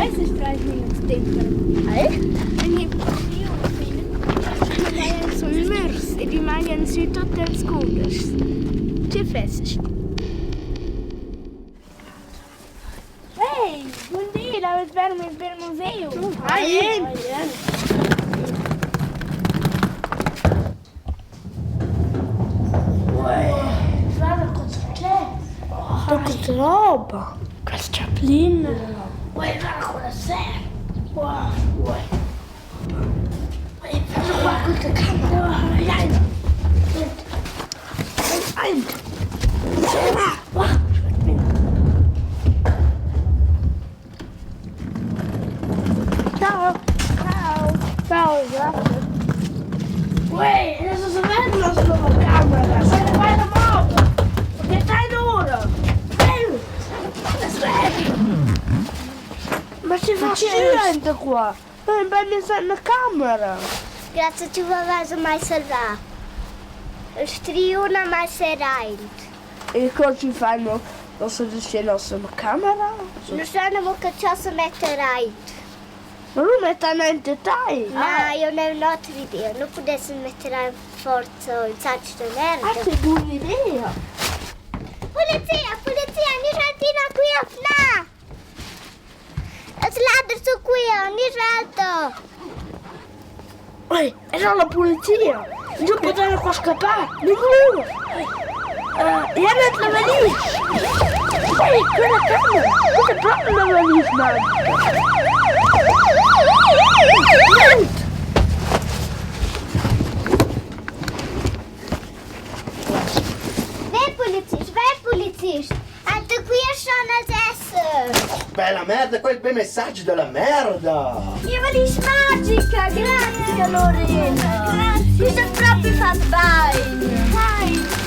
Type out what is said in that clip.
Avesses treis minuts temp per Vegnir sun mürs ed i maglian sü tuot ils cudeschs. Che fessast? Hey, bun di, la vermis bil museum. Hi. Guarda cosa c'è. Tutta roba. Quel chaplin. Uè, guarda quella serra. Wow, uè. Uè, guarda qua questa camera. Dai. Eins. Ciao. Ciao. Ciao, grazie. Uè, adesso si vede la sua camera. Se ne vai da moto. Perché stai d'ora. Bello. Ma ci fa gente qua? È bella una camera. Grazie, tu m'avais mai salvà. Il striun ha mai seraint. E co ci fanno? Nossa dice nossa camera? Nu sanno mo che ciò si mette aint. Ma lu mettan aint tai. Na, io ne ho un'altra idea. Non potessi mettere in forza il sacco di merda. Ah, che buona idea! Polizia, polizia, Nisaltina qui a Fna! Es laders su qui, Nisalto! Oi, era la polizia! Non poteva qua scappare! Non volevo! Uh, io metto la valigia! Oi, quella camera! Questa è proprio la valigia magica! Ve polizist, ve polizist! Ante qui schon als esser! Bella merda, quel bel messaggio della merda! Io valigia magica, grazie Lorena! Grazie! Mi sono proprio fatto bene! Dai!